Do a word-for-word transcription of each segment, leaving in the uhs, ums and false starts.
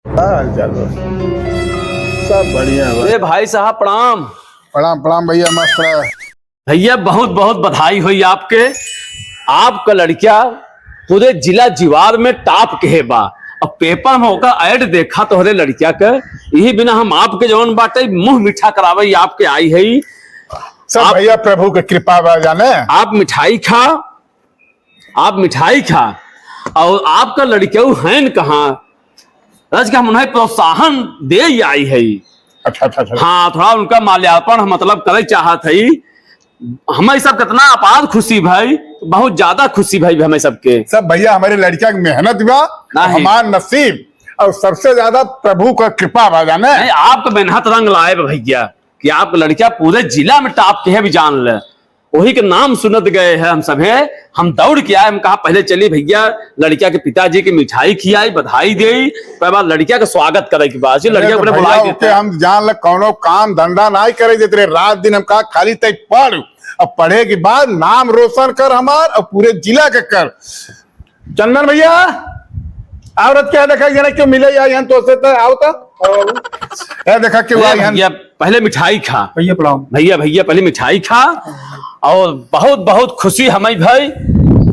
का हाल चाल बा? सब बढ़िया बा। ए भाई साहब, प्रणाम। प्रणाम, प्रणाम भैया, मस्त रह। भैया, बहुत बहुत बधाई होई आपके। आपका लड़किया पूरे जिला जिवार में top के है बा। अब paper में ओकर ad देखा तोहरे लड़किया के, यही बिना हम आपके जवन बाटे मुँह मीठा करावे आपके आई है। सब आप भैया प्रभु के कृपा बा जाने। आप मिठाई खा, आप मिठाई खा, और आपका लड़किया हैन कहाँ? आज का हम उन्हें प्रोत्साहन दे ही आई है। अच्छा, अच्छा, अच्छा। हाँ, थोड़ा उनका माल्यार्पण हम मतलब करे चाहत है। हमें सब कितना अपार खुशी भाई, बहुत ज्यादा खुशी भाई हमें सबके। सब भैया हमारे लड़किया की मेहनत बा, नहीं। हमार नसीब, और सबसे ज्यादा प्रभु का कृपा बा जाने। नहीं, आपका मेहनत रंग लाए बा भैया, कि आप लड़किया पूरे जिला में top के है, भी जान ले। वही के नाम सुनत गए हैं हम सभे, हम दौड़ के आए, हम कहा पहले चली भैया लड़किया के पिताजी के मिठाई खियाई, बधाई देई, ओकर बाद लड़किया के स्वागत करे के बाद जी अरे लड़किया तो अपने भैया, बुलाई ओके देते हैं। हम जान ले कौनो काम धंधा नाई करे देते रहे, रात दिन हम कहा खाली तय पढ़, अब पढ़े के बाद नाम रोशन कर हमार और पूरे जिला के कर। चंदन भैया, औरत क्या देखा, ये ना क्यों मिले या यहाँ तो से तो आओ तो। ए, देखा क्यों ए, आई हन? भैया, पहले मिठाई खा। भैया प्रणाम। भैया, भैया, पहले मिठाई खा। और बहुत, बहुत खुशी हमें भाई,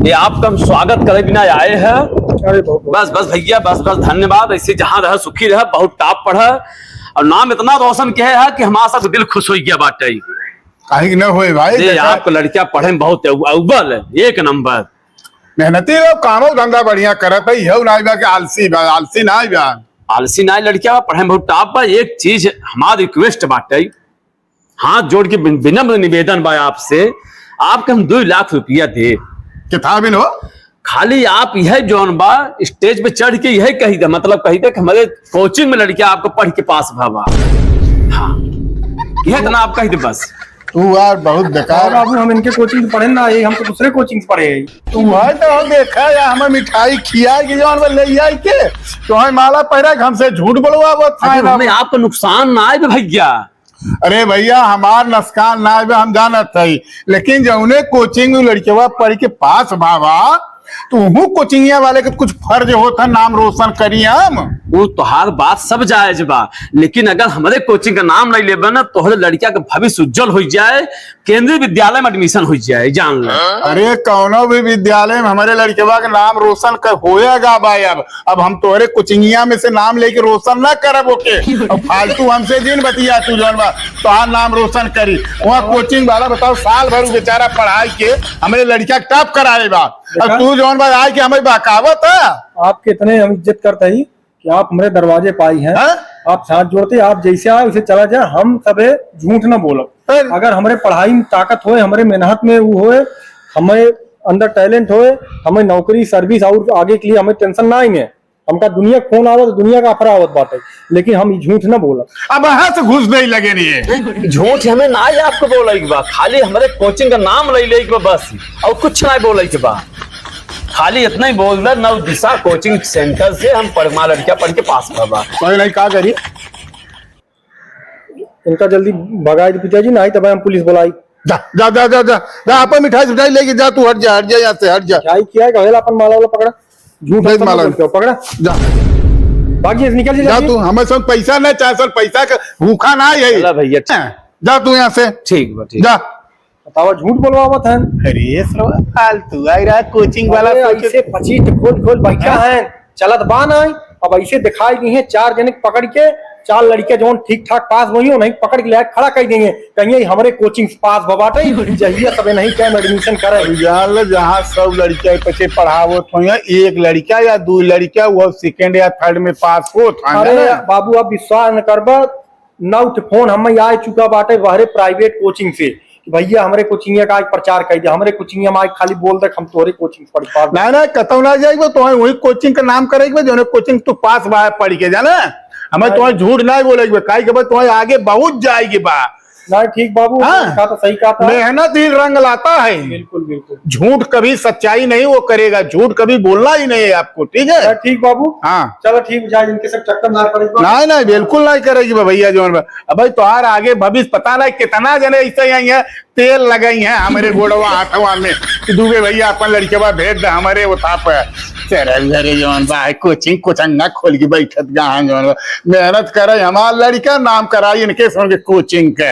ये आपका हम स्वागत करे बिना आए हैं। अरे, बहुत, बहुत। बस, बस भैया, बस, बस, धन्यवाद। ऐसे जहाँ रह, सुखी रह, बहुत top पढ़, और नाम इतना रोशन किया है कि हमारा सब दिल खुश हो गया बाटे। काहे कि न होए भाई, ये देखा आपका लड़का पढ़े में बहुत अव्वल है, एक नंबर। मेहनती रहो, कामो धंधा बढ़िया करत है, इहो नाई बा कि आलसी बा, आलसी नाई बा। आलसी नाई लड़किया बा, पढ़े में बहुत top बा। एक चीज हमार request बाटे, हाथ जोड़ के विन-, विनम्र निवेदन बा आपसे, आपके हम दो लाख रुपया दे। कितना बिन हो? खाली आप यह जौन बा, stage पे चढ़ के यह कही दे, मतलब कही दे कि हमारे coaching में लड़किया आपको पढ़ के पास भवा। हाँ, यह इतना आप कही दे बस। तू यार बहुत बेकार। बाबू, हम इनके coaching से पढ़े ना, ये हम तो दूसरे coaching से पढ़े हैं। तू है तो हम देखा या हमें मिठाई खिया के जौन बा ले आई के, तो हमें माला पहरा के हमसे झूठ बोलवा वो था अरे, ना। हमें आपका नुकसान ना आए भैया। अरे भैया, हमार नुकसान ना आए हम जानत है, लेकिन जौने coaching में लड़कवा पढ़ के पास भावा, तो उहू कोचिंगिया वाले के कुछ फर्ज होत है, नाम रोशन करी हम। वो तोहार बात सब जायज बा, लेकिन अगर हमरे coaching का नाम नहीं लेबे ना, तोहरे लड़किया के भविष्य उज्जवल हो जाए, केंद्रीय विद्यालय में admission हो जाए, जान ले। अरे, कौनो भी विद्यालय में हमरे लड़कवा के नाम रोशन कर होएगा बा। अब, अब हम तोहरे कोचिंगिया में से नाम लेके रोशन ना करब ओके। अब फालतू हमसे जिन बतिया तू जौन बा, तोहार नाम रोशन करी। वहाँ coaching वाला बताओ, साल भर उ बेचारा पढ़ाई के हमरे लड़किया के top कराए बा। अब देखा? तू जौन बा आए के हमें बहकावत है। आपके इतने हम इज्जत करते ही कि आप हमरे दरवाजे पे आई हैं। हाँ? आप हाथ जोड़ते, आप जैसे आए वैसे चला जाए, हम सबे झूठ ना बोलब। अरे। अगर हमरे पढ़ाई में ताकत होए, हमरे मेहनत में वो होए, हमें अंदर talent होए, हमें नौकरी, service और आगे के लिए हमें tension ना ही है। हमका दुनिया के phone आवत, दुनिया का offer आवत बाटे, लेकिन हम ई झूठ ना बोलब। अब यहाँ से घुस नहीं लगे नहीं है। झूठ हमें ना ही आपको बोले के बा, खाली हमरे coaching का नाम ले ले के बा बस, और कुछ ना बोले के बा। खाली इतना ही बोल दे, नव दिशा coaching center से हम पढ़, माँ लड़किया पढ़ के पास भवा। कोई नहीं, का करी? इनका जल्दी भगाई दे पिताजी, नहीं तब हम पुलिस बुलाई। जा, जा, जा, जा, जा, जा, अपन मिठाई, मिठाई लेके जा, तू हट जा, हट जा यहाँ से, हट जा। मिठाई क्या है, गहेला अपन माला वाला पकड़ा। झूठ नहीं, मत माला बोल, क्यों पकड़ा? जा। भागिए, निकल जा, जा जल्दी। तू, हमें सब पैसा नहीं चाहे, सर, पैसा का भूखा ना है। चला भैया, ठीक। जा तू यहाँ से। ठीक बा, ठीक। जा। बतावा, झूठ बोलवावत हन। अरे, सरवा फालतू आई रहा, coaching वाला अरे, सोचे ऐसे पचीस खोल खोल बैठा हैं। है, चलत बा नाई। अब ऐसे दिखाई दी हैं, चार जने के पकड़ के, चार लड़के जौन ठीक ठाक पास वही हो, नहीं पकड़ के ले आके खड़ा कर देंगे, कहिए हमरे coaching से पास बा बाटे, जहिया सबे नहीं कहे admission करे। अब जान ले, जहाँ सब लड़के पचे पढ़ावत हो, एक लड़का या दो लड़का वो second या third में पास होत हैं, अरे जाने? बाबू, अब विश्वास न करबा, नौ ठे phone हमें आ चुका बाटे बहरे private coaching से कि भैया हमरे कोचिंगिया का आज प्रचार कर दिया, हमरे कोचिंगिया में आज खाली बोल दे हम तोहरे coaching से पढ़ पास। नहीं, नहीं, कतौ ना जाइबो, तो वही coaching का नाम करेबो, जोने coaching तू पास बा पढ़ के, जाना? हमें नहीं। तुम्हें झूठ नहीं बोलेबो, काहे के बा तुम्हें आगे बहुत जाएगी बा। नहीं, ठीक बाबू, हाँ। कहा तो सही कहा था। मेहनत ही रंग लाता है। बिल्कुल, बिल्कुल। झूठ कभी सच्चाई नहीं वो करेगा, झूठ कभी बोलना ही नहीं है आपको, ठीक है? हाँ, ठीक बाबू। हाँ। चलो ठीक, जा, इनके सब चक्कर ना पड़े। नहीं, नहीं, बिल्कुल नहीं करेगी बा भैया, जौन बा। अब भाई तोहार आगे भविष्य पता नहीं कितना जने ऐसे ही हैं, तेल लगाई हैं हमरे गोड़वा हाथवा में कि दुबे भैया अपन लड़कवा भेज दे हमरे उठा पे। सरल घरे जौन बा, कोचिंग कोचंगा खोल के बैठत गाहन जौन बा। मेहनत करे हमार लड़िका, नाम कराई इनके संगे कोचिंग के।